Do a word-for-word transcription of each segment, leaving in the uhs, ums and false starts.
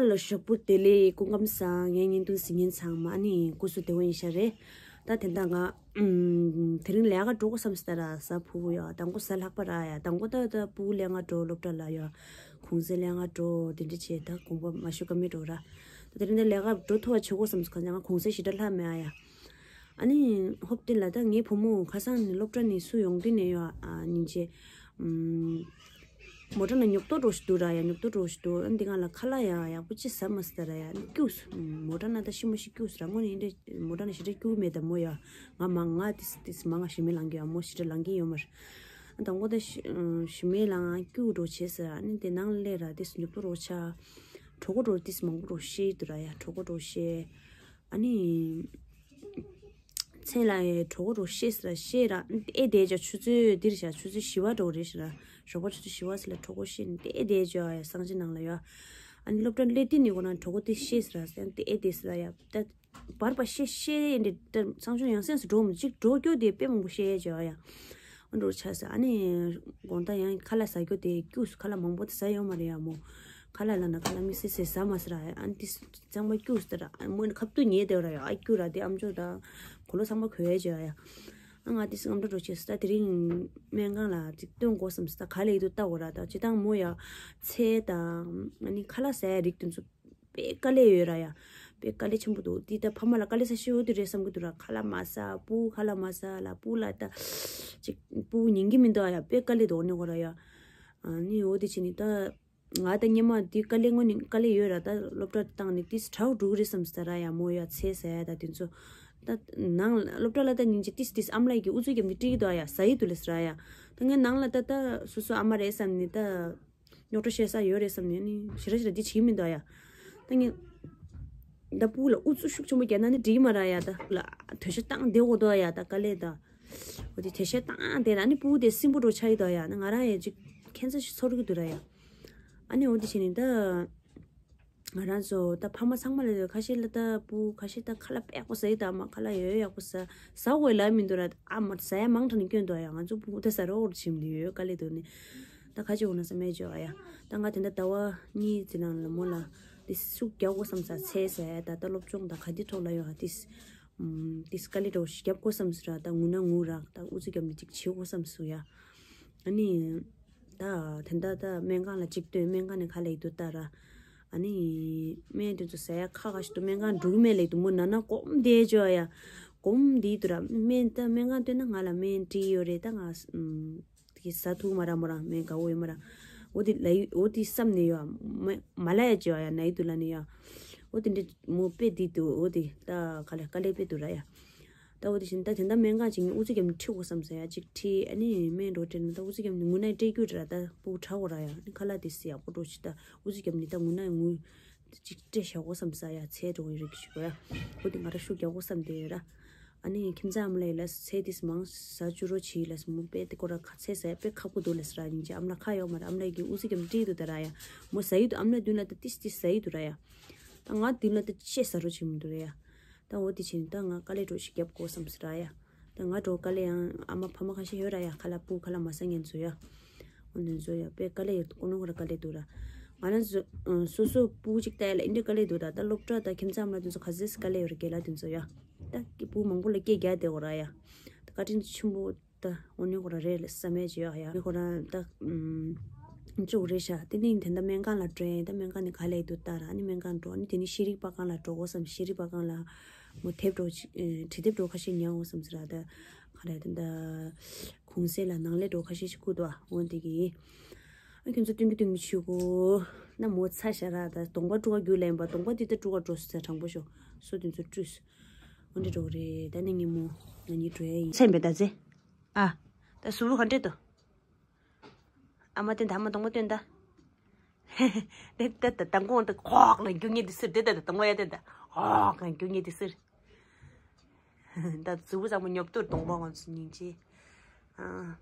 ལ་ཞོགས་པ་བདེ་ལེགས། སྐུ་ཁམས་བཟང་། ངའི་བརྙན་ཐུང་གཟིགས་མཁན་ཚང་མ་ནི་སྐུ་གཟུགས་བདེ་པོ་ཡིན་ཤག་རེད། ད་དེ་འདྲ་ང་ཨམ། དེ་རིང་ལས་ཀ་འགྲོ་དགོས་བསམ་སྟེ་ར་གཟའ་ཕུར་བུ་ཡོད། དང་པོ་གཟའ་ལྷག་པ་ར་ཡ། དང་པོ་ད་ད་ཕྲུ་གུ་ལེན་ག་འགྲོ། སློབ་གྲྭ་ལ་ཡ། གུང་སེང་ལེན་ག་འགྲོ། དེ་འདྲ་བྱས་ད་དགོངས་པ་མ་ཞུ་ཀ་མེད་འགྲོ་ར། ད་དེ་རིང་ད་ལས་ཀ་འགྲོ་ཐུབ་པ་བྱེད་དགོས་བསམ་སོང་། ག་ང་གུང་སེང་ཞེ་དྲག་ལྷག་མེད་ཨ་ཡ། ཨ་ནི་ཧོབ་སྟེ་ལ་ད་ངའི་བུ་མོ་ཁ་སང་ནས་སློབ་གྲྭ་ནས་སུ་ཡོང་དུས་ནས་ཡོད་ཨ། སྙིང་རྗེ། ཨམ། མོ་ཊ་ནང་ཉོབ་ཏོ་འགྲོ་ཞིག་འདུག་ར་ཡ། ཉོབ་ཏོ་འགྲོ་ཞིག་འདུག་ཨ་འདི་ང་ལ་ཁ་ལག་ཡ་ཡག་པོ་ཅི་ཟ་མ་སི་ད་ར་ཡ། སྐྱུགས་སོ། མོ་ཊ་ནང་ད་ཤི་མོ་ཤི་སྐྱུགས་སོ་ར། དངོས་ནས་འདི་མོ་ཊ་ནང་ཞེ་དྲག་སྐྱུག་མེད་ད་མོ་ཡ། ང་མ་ང་ཏིས་ཏིས་མ་ང་ཞི་མི་ལང་གི་ཡ། མོ་ཞེ་དྲག་ལང་གི་ཡོད་མ་རེད། ཨ་དང་པོ་ད་ཞི་ཞི་མི་ལང་སྐྱུག་འགྲོ་བྱས་ཟེར། ཨ་ནི་དེ་ནང་སླེབས་ར་ཏིས་ཉོབ་ཏོ་འགྲོ་ཆ། གྲོད་ཁོག་འགྲོ་ཏིས་མང་པོ་འགྲོ་ཤི་འདུག་ར་ཡ། གྲོད་ཁོག་འགྲོ་ཤི། ཨ་ནི། མཚན་ལ་ཡའི་གྲོད་ཁོག་རོ་ཤེས་ལ་ཤེས་ར་ཨེ་བསྡད་ཅོག་ཆུ་ཚོད་འདིར་བཞག་ཆུ་ཚོད་བཞི་པ་འགྲོ་རེད་ཤི་ར། ཞོགས་པ་ཆུ་ཚོད་བཞི་པ་ཟེར་ལ་གྲོད་ཁོག་ཤེས་ནས་ཨེ་བསྡད་ཅོག་ཡ་གསང་ཆེན་ནང་ལ་ཡོད། ཨ་ནི་སློབ་གྲྭ་སླེབས་དུས་ནས་ཁོ་རང་གྲོད་ཁོག་དེ་ཤེས་ལ་ཟེར་ཏེ་ཨེ་བསྡད་ཟེར་ལ་ཡ། ད་བར་པ་ཤེས་ཤེས་འདི་ད་གསང་ཆུང་ཡང་སེམས་སུ་འགྲོ་མི་གཅིག་འགྲོ་རྒྱུ་དེ་དཔེ་མང་པོ་ཤེས་ཅོག་ཡ། འགྲོ་ཆ་ཟེར། ཨ་ནི་དགོང་དག་ཡང་ཁ་ལག་ཟ་རྒྱུ་དེ་སྐྱུགས་སུ་ཁ་ལག་མང་པོ་དེ་ཟ་ཡོད་མ་རེད་ཡ་མོ། ཁ་ལག་ལ་ན་ཁ་ལག་མི་སེ་སེ་ཟ་མ་ཟེར་ར། ཨ་ནི་དེ་གཙང་མ་སྐྱུགས་ཟེར་ར། ཨ་མོ་ནི་ཁབ་ཏུ་ཉལ་བསྡད་ར་ཡ། ཨ་སྐྱུགས་ར་དེ་ཨམ་ཅོག་དང་གོ་ལོ་ཚང་མ་གོས་ཡ་ཅོ་ཡ། ཨ་ང་དེ་སེམས་འགྲོ་བྱེད་ཟེར། ད་དེ་རིང་སྨན་ཁང་ལ་ཅིག་སྟོན་དགོས་བསམ་ཟེར། ད་ག་ལེ་ཡིད་དུ་ལྟ་དགོས་ར། ད་ཅི་དང་མོ་ཡ་ཚལ་དང་ཨ་ནི་ཁ་ལག་ཟ་ཡ་རིགས་དེ་ཚོ། དཔེ་དཀའ་ལས་ཡོད་ར་ཡ། དཔེ་དཀའ་ལས་ཆེན་པོ་འདུག་དེ་ད་ཕ་མ་ལ་དཀའ་ལས་ས་ཤི་ཡོད་དུ་རེད་བསམ་གི་འདུག་ར། ཁ་ལག་མ་ཟ་ཕྲུ་གུ་ཁ་ལག་མ་ཟ་ལ་ཕྲུ་གུ་ལ་ད་ཅིག་ཕྲུ་གུ་ཉན་གི་མི་འདུག་ཡ། དཔེ་དཀའ་ལས་འདུག་ནི་གོ་ར་ཡ། ཨ་ནི་འོ་དེ་བྱས་ནི་ད་ང་ད་སྔོན་མ་དེ་དཀའ་ལས་དངོས་ནི་དཀའ་ལས་ཡོད་ར། ད་སློབ་གྲྭ་བཏང་ནི་དེ་དྲག་འགྲོ་གི་རེད་བསམ་ཟེར་ར་ཡ་མོ་ཡ། ཚེ་ཟ་ཡ་ད་དེ་ཚོ་ད་ནང་སློབ་གྲྭ་ལ་ད་ཉིན་གཅིག་ཏིས་ཏིས་ཨམ་ལགས་ཀྱི་ཨུ་ཚུགས་རྒྱབ་ནི་སྤྲད་ཀྱི་འདུག་ཡ། ཟ་ཡི་འདུག་ལེ་ཟེར་ར་ཡ། ད་ངའི་ནང་ལ་ད་ད་སོ་སོ་ཨ་མ་རེད་བསམ་ནི་ད། རྙོག་དྲ་བཤད་ས་ཡོད་རེད་བསམ་ནས་ནི་ཞེ་དྲག་ཞེ་དྲག་འདི་བྱེད་ཀྱི་མི་འདུག་ཡ། ད་ངས་ད་ཕྲུ་གུ་ལ་ཨུ་ཚུགས་ཤུགས་ཆེན་པོ་རྒྱག་ན་ནི་འགྲིག་གི་མ་རེད་ཡ། ད་ལ་དོ་ཤ་བཏང་བསྡད་དགོས་འདུག་ཡ། ད་དཀའ་ལས་ད་འོ་དེ་དོ་ཤ་བཏང་བསྡད་ན་ནི་ཕྲུ་གུ་དེ་སྲིན་པོ་འདྲ་ཆགས་ཀྱི་འདུག་ཡ། ན་ང་རང་ཡང་ཅིག་ཁྱད་མཚར་ཞིག་ཚོར་གྱི་འདུག་ར་ཡ། ཨ་ནི་འོ་དེ་བྱས་ནས་ད་ང་རང་ཚོ་ད་ཕ་མ་ཚང་མ་ལ་ཁ་ཤས་ལ་ད་ཕྲུ་གུ་ཁ་ཤས་ད་ཁ་ལག་དཔེ་ཡག་པོ་ཟ་ཡི་ད་མ་ཁ་ལག་ཡོད་ཡག་པོ་ཟ་ཟ་དགོས་ལབ་མི་འདུག་ར། ཨ་མ་ཟ་ཡ་མང་དྲགས་ནས་སྐྱོན་འདུག་ཡ། ང་ཚོ་ཕྲུ་གུ་ད་ཟ་རོགས་བྱེད་མི་འདུག་ཡོད་དཀའ་ལས་འདུག་ནི། ད་ཁ་ཅིག་འོ་ན་བསམ་ཡས་ཅོ་ཨ་ཡ། ད་ང་དེ་འདྲ་ཟླ་བ་གཉིས་ཙམ་ནང་ལ་མོ་ལ་དེ་ཤུགས་རྒྱག་དགོས་བསམ་ས། ཚེ་ཟེར་ད་ལྟ་སློབ་སྦྱོང་དང་ག་དེ་ཐོག་ལ་ཡོད་ཨ། དེ་དེ་དཀའ་ལས་འདྲ་བོ་ཞིག་རྒྱབ་དགོས་བསམ་ས་ར། ད་ངུ་ན་ངུ་ར། ད་ཨུ་ཚུགས་རྒྱབ་ནས་ཅིག་བྱེད་དགོས་བསམ་སོང་ཡ། ཨ་ནི་ད་དེ་འདྲ་ད་སྨན་ཁང་ལ་ཅིག་སྟོན། སྨན་ཁང་ནས་ག་ལེ་ཡིད་དུ་ལྟ་ར། ཨ་ནི་སྨན་དེ་ཚོ་ཟ་ཡ་ཁག་ཁག་ཞིག་འདུག་སྨན་ཁང་འགྲོ་གི་མེད་ལེ་འདུག་མོ་ན་ན་སྒོམ་བསྡད་ཅོ་ཡ། སྒོམ་བསྡད་འདུག་ར། སྨན་ད་སྨན་ཁང་སྟོན་ན་ང་ལ་སྨན་སྤྲད་ཡོད་རེད། ད་ང་ཨམ། དེ་ཟ་ཐུབ་མ་ར་མོ་རང་སྨན་དགའ་བོ་ཡོད་མ་ར། འོ་དེ་ལ་ཡི་འོ་དེ་བསམ་ནས་ཡོད་མ་མ་ལ་ཡ་ཅི་བ་ཡ་ན་ཡི་དུ་ལ་ནི་ཡ། འོ་དེ་འདྲ་མོ་དཔེ་དེ་དུ་འོ་དེ་ད་ག་ལེ་དཀའ་ལས་དཔེ་དུ་ར་ཡ། ད་འོ་དེ་བཞིན་ད་དེ་འདྲ་སྨན་ཁང་ཅིག་ནི་ཨུ་ཚུགས་རྒྱབ་ནས་ཁྲིད་དགོས་བསམ་ས་ཡ། ཅིག་ཁྲིད་ཨ་ནི་སྨན་འགྲོ་སྤྲད་ནས་ད་ཨུ་ཚུགས་རྒྱབ་ནས་ངུ་ན་སྤྲད་རྒྱུ་ར། ད་སྤུ་གུ་དྲག་གོ་ར་ཡ། ཨ་ནི་ཁ་ལག་དེ་སི་ཡག་པོ་འགྲོ་ཞིག་ད་ཨུ་ཚུགས་རྒྱབ་ནས་ད་ངུ་ན་ངུ། ཅིག་སྤྲད་བཞག་གོ་བསམ་ས་ཡ། ཚེ་འགྲོ་གི་རིགས་ཤིག་གོ་ཡ། འོ་དེ་ང་ར་ཤུགས་རྒྱག་གོ་བསམ་དེ་ཡོད་ར། ཨ་ནི་ཁྱིམ་ཚང་ཨ་མ་ལགས་ལ་ཚེ་དེ་མང་ཟ་བཅུག་རོགས་བྱེད་ལ་སོ་མོ་དཔེ་དེ་ཁོ་ར་ཁ་ཚེ་ཟ་དཔེ་ཁག་པོ་འདུག་ལ་ཟེར་ར། སྙིང་རྗེ་ཨ་མ་ལགས་ཁ་ཡོད་མ་ར། ཨ་མ་ལགས་ཀྱི་ཨུ་ཚུགས་རྒྱབ་ནས་ཁྲིད་དུ་ད་ར་ཡ། མོ་ཟ་ཡི་དུ་ཨ་མ་ལགས་མདུན་ལ་ད་ཏིས་ཏིས་ཟ་ཡི་དུ་ར་ཡ། ད་ང་མདུན་ལ་ད་ཅི་ཟ་རོགས་བྱེད་མི་འདུག་ར་ཡ། ད་འོ་དེ་བྱས་ནས་ད་ང་དཀའ་ལས་འགྲོ་ཞིག་རྒྱབ་དགོས་བསམ་ཟེར་ར་ཡ། ད་ང་འགྲོ་དཀའ་ལས་ཡང་ཨ་མ་ཕ་མ་ཁ་ཤས་ཡོད་ར་ཡ། ཁ་ལག་སྤུ་གུ་ཁ་ལག་མ་ཟ་མཁན་ཚོ་ཡ། འོ་དེ་ཚོ་ཡ་དཔེ་དཀའ་ལས་ཡོད། ཀུན་སློང་ཁོ་ར་དཀའ་ལས་འདུག་ར། ང་རང་ཚོ་སོ་སོ་སྤུ་གུ་གཅིག་ལྟ་ཡ་ལ་འདི་འདྲ་དཀའ་ལས་འདུག་ད་ད་སློབ་གྲྭ་ད་ཁྱིམ་ཚང་ཨ་མ་ལགས་དེ་ཚོ་ག་ཚོད་དཀའ་ལས་ཡོད་ར། རྒན་ལགས་དེ་ཚོ་ཡ། ད་སྤུ་གུ་མང་པོ་ལ་སྐད་རྒྱག་བསྡད་ཡོད་ར་ཡ། ད་བཀའ་དྲིན་ཆེན་པོ། ད་འོ་ནི་ཁོ་ར་རེད་ལ་བསམ་ཡས་ཅི་ཡོད་ཡ། ཁོ་ར་ད་ཨུམ་ཅོག་རེད་ཤག་དེ་ནས་དེ་འདྲ་སྨན་ཁང་ལ་འགྲོ་ཡིན། ད་སྨན་ཁང་ནས་ག་ལེ་འདུག་ལྟ་ར། ཨ་ནི་སྨན་ཁང་འགྲོ། ཨ་ནི་དེ་ནས་ཤེས་རིག་པ་ཁང་ལ་འགྲོ་དགོས་བསམ། ཤེས་རིག་པ་ཁང་ལ་མོ་དེབ་འདྲ་བོ་ཅིག་ཨེ་བྲིས་དེབ་འདྲ་བོ་ཁ་ཤས་ཉར་དགོས་བསམ་ཟེར་ར། ད་ག་རེ་ད་ད་གུང་སེང་ལ་ནང་ལས་འདྲ་བོ་ཁ་ཤས་ཤིག་བསྐུར་འདུག་འོ་འདི་གི་ཨ་ཁྱོད་ཚོ་སྟོན་གི་སྟོན་གི་བྱེད་དགོས་ན་མོ་ཚ་ཤ་ར། ད་གདོང་པ་བཀྲུ་ག་རྒྱུགས་ལེན་པ། གདོང་པ་འདི་ད་བཀྲུ་ག་འགྲོ་སོང་ཟེར། དྲང་པོ་ཤོད་སོ་དེ་ཚོ་བཀྲུས་སོང་། འོ་འདི་འདྲ་བོ་རེད། ད་ནི་ངས་མོ་ང་གཉིས་འགྲོ་ཡ་ཡིན། ཚེ་འབད་ད་ཚེ། ཨ། ད་གཟུགས་པོ་ག་འདྲས་འདུག་ཨ་མ་སྟོན་ད། ཨ་མ་གདོང་པ་སྟོན་ད། དེ་ད་ད་མདང་དགོང་ད་ཁོག་ལ་རྒྱུ་ངེས་དེ་སུ་རེད། ད་ད་མདང་དགོང་ཡ་དེ་ད་ཁོག་ལ་རྒྱུ་ངེས་དེ་སུ་རེད། ད་གཟུགས་པོ་ཚང་མ་ཉོབ་ཏོ། གདོང་པ་ང་ཚོ་སྙིང་རྗེ། ཨ།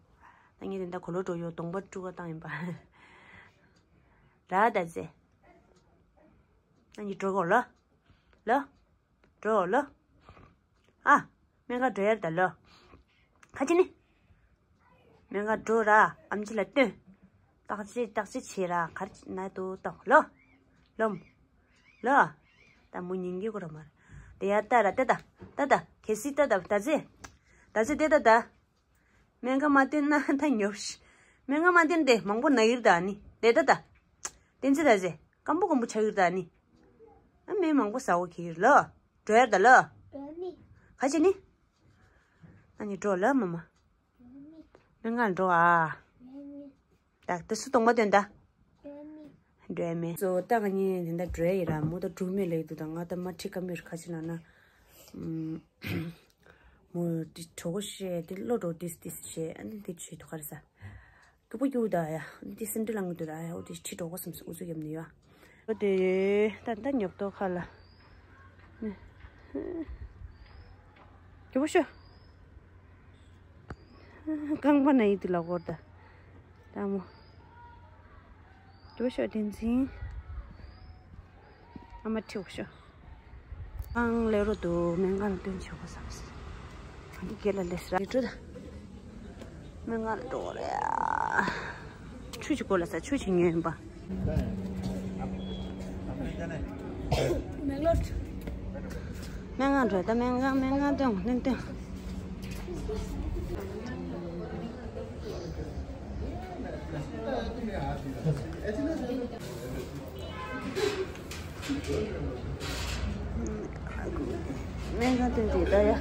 ད་ངས་དེ་ད་གོ་ལོ་འགྲོ་ཡོད། གདོང་པ་བཀྲུ་ག་བཏང་ཡིན་པ། ར་ད་ཚེ། ད་ངས་འགྲོ་གོ་ལོ། ལོ། འགྲོ་ལོ། ཨ། སྨན་ཁང་འགྲོ་ཡར་ད་ལོ། ཁ་ཅི་ནི། སྨན་ཁང་འགྲོ་ར། ཨམ་ཆི་ལ་སྟོན། བརྟག་དཔྱད་བརྟག་དཔྱད་བྱེད་ར། གར་ན་དུ་ཏོ་ལོ། ལོམ། ལ། ད་མོ་ཉིན་གྱི་གོ་ར་མར། དེ་ཡ་ད་ར་ཏེ་ད། ད་ད་གལ་སྲིད་ད་ད་ད་ཙེ། ད་ཙེ་ཏེ་ད་ད། སྨན་ཁང་མ་བསྟན་ན་ད་ཉོབ་ཤི། སྨན་ཁང་མ་བསྟན་ཏེ་མང་པོ་ན་ཡིར་ད་ནི་ཏེ་ད་ད། བསྟན་ཙེ་ད་ཙེ་སྐམ་པོ་སྐམ་པོ་ཆགས་ཡིར་ད་ནི། ཨ་སྨན་མང་པོ་ཟ་འོ་ཁེ་ཡིར་ལ། འགྲོ་ཡར་ད་ལ། འགྲོ་ནི། ཁ་ཆེ་ནི། ཨ་ནི་འགྲོ་ལ་མ་མ། འགྲོ་ནི། སྨན་ཁང་འགྲོ་ཨ། འགྲོ་ནི། ད་ད་སུ་གཏོང་མ་འདོན་ད། འགྲོ་ནི། འགྲོ་མེད། སོ་ད་ང་གཉིས་དེ་འདྲ་འགྲོ་ཡི་ར་མོ་ད་འགྲོ་མེད་ལེགས་འདུག་ད་ང་ད་མ་ཁྲི་ཀ་མེར་ཁ་ཆེ་ན་ན། མོ་དེ་གྲོགས་པོ་བཤད་དེ་བློ་གྲོགས་ཏིས་ཏིས་བཤད་ཨ་ནི་དེ་བྱེད་དུ་ག་རེ་ཟ། སྐྱུ་པོ་སྐྱུ་ད་ཡ། འདི་སེམས་ཁྲལ་ལངས་འདུག་ར་ཡ། འོ་དེ་ཁྲི་གྲོགས་པོ་བསམ་སོ་འུ་ཚོ་ཡབ་ནི་ཡ། འོ་དེ་ད་ད་ཉོབ་ཏོ་ཁ་ལ། སྐྱུ་པོ་ཤོ། རྐང་པ་ན་ཡི་དུ་ལ་གོར་ད། ད་མོ། སྐྱུ་པོ་ཤོ་དེ་འཛིན། ཨ་མ་ཁྲིའུ་ཤོ། ཨང་ལེ་རོ་དུ་སྨན་ཁང་ལ་སྟོན་ཆོག་གོ་བསམ་སི། ཨ་ནི་རྒན་ལ་ལས་སི་ར་ཡི་ཀྲུ་ད། སྨན་ཁང་ལ་འགྲོ་རེ་ཨ། ཆུ་ཅིག་གོ་ལ་ས་ཆུ་ཅིག་ཉོས་ཡིན་པ། སྨན་ཁང་འགྲོ་ད་སྨན་ཁང་སྨན་ཁང་སྟོན་སྟོན་སྟོན། སྨན་ཁང་སྟོན་དེ་ད་ཡ།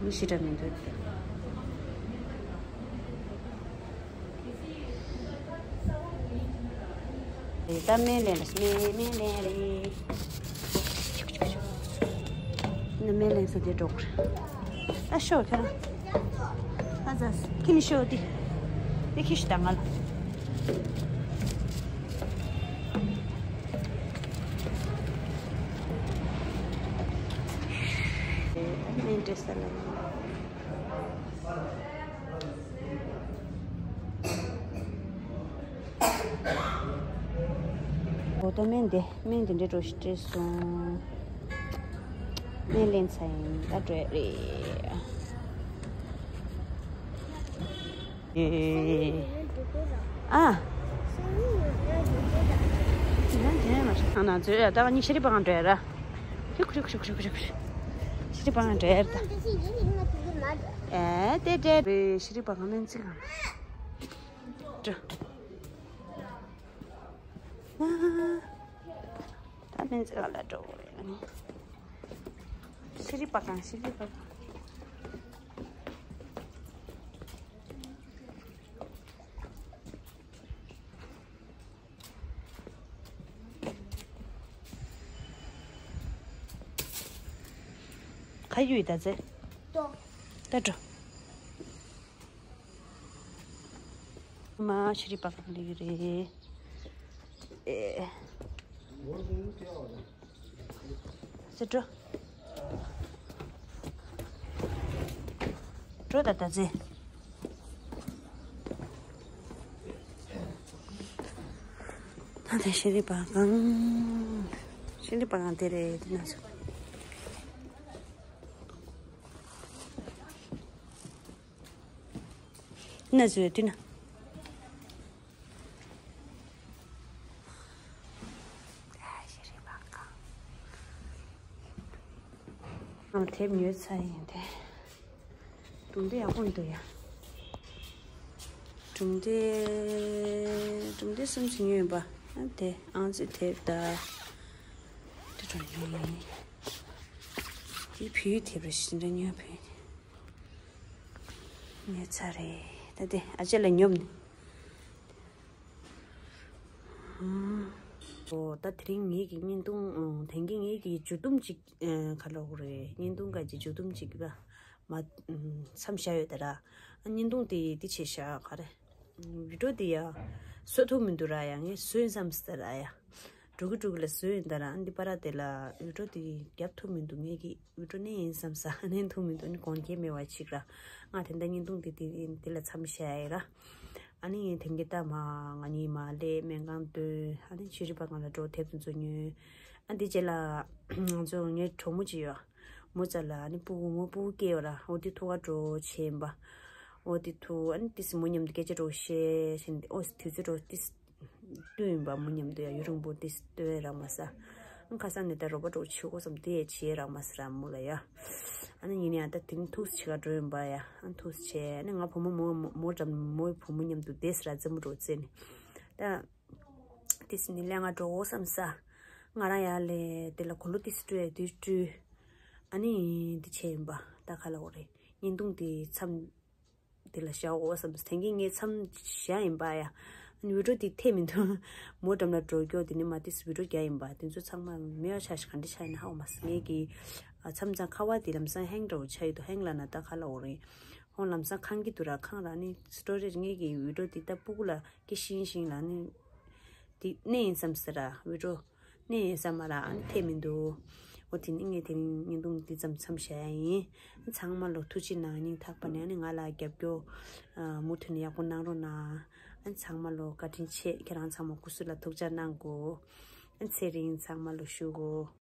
མི་ཞིག་འདྲ་མི་འདུག་ད་སྨན་ལེན་ལ་སྨན་སྨན་ལེན་རེད། ནི་སྨན་ལེན་ས་དེ་འགྲོ་གི་རེད། ད་ཤོག་ཁྱོད་རང་། ད་ཟ་ཁྱི་ནི་ཤོག་དེ། དེ་ཁྱི་ཤི་ད་ང་ལ། སྨན་སྤྲད་ས་ལ། འོ་ད་སྨན་དེ་སྨན་དེ་འདྲ་འགྲོ་ཞིག་སྤྲད་སོང་། སྨན་ལེན་ཚར་ཡིན་ད་འགྲོ་ཡ་རེད། ཨ། ང་ཚོས་ཡ་ད་ག་ནི་ཤེས་རིག་པ་གང་འགྲོ་ཡ་ར། ཁུ་ཁུ་ཁུ་ཁུ་ཁུ་ཁུ། ཤེས་རིག་པ་གང་འགྲོ་ཡ་ར་ད། ཨེ་དེ་དེ་རེད། ཤེས་རིག་པ་གང་སྨན་རྩིས་གང་འགྲོ། ད་སྨན་རྩིས་གང་ལ་འགྲོ་དགོས་རེད། ཤེས་རིག་པ་གང་ཤེས་རིག་པ་གང་། ག་ཡོད་ད་ཚེ། ཏོ། ད་འགྲོ། མ་ཤེས་རིག་པ་གང་ལེགས་རེད། ཨེ། ཟེར་འགྲོ། འགྲོ་ད་ད་ཚེ། ད་ལྟ་ཤེས་རིག་པ་གང་། ཤེས་རིག་པ་གང་དེ་རེད་དེ་ན་ཚོ། ན་ཚོ་དེ་ན། ང་དེབ་ཉོས་ཚར་ཡིན་ཏེ། གྲུབ་འབྲས་ཡག་པོ་འདུག་ཡ། གྲུབ་འབྲས། གྲུབ་འབྲས་གསུམ་ཞིག་ཉོས་ཡིན་པ། ཨ་དེ་ཨང་རྩིས་དེབ་ད། དེ་གྲོ་ཉོས་ཡིན། དེ་བོད་ཡིག་དེབ་རེད་ཞིག་འདྲ་ཉོས་བོད་ཡིག་དེབ། ཉོས་ཚར་རེད། ད་དེ་ཨ་ཅེ་ལ་ཉོབ་ནས། ཨོ་ད་དེ་རིང་ངེད་ཀྱི་བརྙན་ཐུང་། ཨོ་དེང་གི་ངེད་ཀྱི་མཇུག་སྡོམ་ཅིག་ཨེ་ག་ལབ་དགོས་རེད། བརྙན་ཐུང་ག་ཅིག་མཇུག་སྡོམ་ཅིག་ལ་མ་མཚམས་བཞག་ཡོད་ད་ར། བརྙན་ཐུང་དེ་འདི་བྱས་བཞག་ག་རེ། བི་ཌིའོ་དེ་ཡ་བཟོ་ཐུབ་མི་འདུག་ར་ཡ། ངས་བཟོས་བསམ་སྟེ་ར་ཡ། འགྲོ་གི་འགྲོ་གི་ལ་བཟོས་ཡིན་ད་ར། འདི་པ་ར་དེ་ལ་བི་ཌིའོ་དེ་རྒྱབ་ཐུབ་མི་འདུག་ངེད་ཀྱི་བི་ཌིའོ་ནས་ཡིན་བསམ་ས་ནས་ཐུབ་མི་འདུག་ནི་གོན་མཁན་མེད་པ་ཅིག་ར། ང་དེ་འདྲ་བརྙན་ཐུང་དེ་དེ་དེ་ལ་མཚམས་བཞག་ཡ་ར། ཨ་ནི་དེང་གི་ད་མ་ང་གཉིས་མ་སླེབས་སྨན་ཁང་སྡོད། ཨ་ནི་ཤེས་རིག་པ་ཁང་ལ་འགྲོ། དེབ་དེ་ཚོ་ཉོས། ཨ་འདི་རྗེས་ལ་ང་ཚོ་ངའི་གྲོགས་མོ་ཅིག་ཡོད། མོ་རྩ་ལ་ཨ་ནི་སྤུ་གུ་མོ་སྤུ་གུ་སྐྱེས་ཡོད་ར། འོ་དེ་ཐུག་ག་འགྲོ་བྱས་ཡིན་པ། འོ་དེ་ཐུག་ཨ་ནི་ཏིས་མོ་མཉམ་དུ་སྐད་ཆ་འགྲོ་བཤད་བཞིན་ཨོ་དུས་ཚོད་འགྲོ་ཏིས་ལྟོས་ཡིན་པ། མོ་མཉམ་དུ་ཡ་ཡུན་རིང་པོ་ཏིས་ལྟོས་རག་མ་ས། ཨ་ཁ་སང་ནས་ད་རོགས་པ་འགྲོ་བྱེད་དགོས་བསམ་དེ་བྱེད་རག་མ་ས་ར་མོ་ལ་ཡ། ཨ་ནི་ཡིན་ཡང་ད་དེ་ནི་ཐུགས་ཆེ་ག་འགྲོ་ཡིན་པ་ཡ། ཨ་ཐུགས་ཆེ་ཨ་ནི་ང་བུ་མོ་མོ་མོ་འགྲམ་མོའི་བུ་མོ་མཉམ་དུ་བསྡད་ས་ར་རྩེད་མོ་འགྲོ་རྩེ་ནི་ད། ཏིས་ནི་ལས་ང་འགྲོ་འོ་བསམ་ས། ང་རང་ཡ་ལས་དེ་ལ་གོ་ལོ་ཏིས་སྤྲོད་དུས་སྤྲོད། ཨ་ནི་འདི་བྱས་ཡིན་པ་ད་ག་ལ་འོ་རེད། བརྙན་ཐུང་དེ་མཚམས་དེ་ལ་བཞག་འོ་བསམ་ས། དེང་གི་ངས་མཚམས་བཞག་ཡིན་པ་ཡ། ཨ་ནི་བི་ཌིའོ་དེ་ཐེབས་མི་འདུག་མོ་འགྲམ་ལ་འགྲོ་སྐྱོ་དེ་ནི་མ་ཏིས་བི་ཌིའོ་རྒྱག་ཡིན་པ། དེ་ཚོ་ཚང་མ་མེད་པ་ཆ་ཞིག་ག་འདྲ་ཆ་ཡིན་ཧ་འོ་མ་ས། ངས་ཀྱི་མཚམས་མཚམས་ཁ་བ་དེ་ལམ་སང་ཧེང་འདྲ་བོ་ཆ་ཡི་འདུག་ཧེང་ལ་ན་ད་ག་ལ་འོ་རེད། ཧོང་ལམ་སང་ཁང་གི་དུ་ར་ཁང་ར་ནི་སི་ཊོ་རེཇ་ངེད་ཀྱི་བི་ཌིའོ་འདི་ལྟ་སྤུ་གུ་ལ་སྐྱེ་ཤིང་ཤིང་ལ་ནི་འདི་གནས་ཡིན་བསམ་ཟེར་ར་བི་ཌིའོ་གནས་ཡིན་བསམ་མ་ར་ཨ་ནི་ཐེབས་མི་འདུག་འོ་དེ་ནི་ངས་དེ་རིང་བརྙན་ཐུང་འདི་ཙམ་མཚམས་བཞག་ཡ་ཡིན། ཚང་མ་ལོ་ཐུགས་རྗེ་གནང་སྙིང་ཐག་པ་ནས་ཨ་ནི་ང་ལ་རྒྱབ་སྐྱོར་མུ་མཐུད་ནས་ཡག་པོ་གནང་རོགས་གནང་། ཨ་ནི་ཚང་མ་ལོ་བཀའ་དྲིན་ཆེ། ཁྱེད་རང་ཚང་མ་སྐུ་གཟུགས་ལ་ཐུགས་ཅག་གནང་དགོས། ཨ་ནི་ཚེ་རིང་ཚང་མ་ལོ་བཞུགས་དགོས།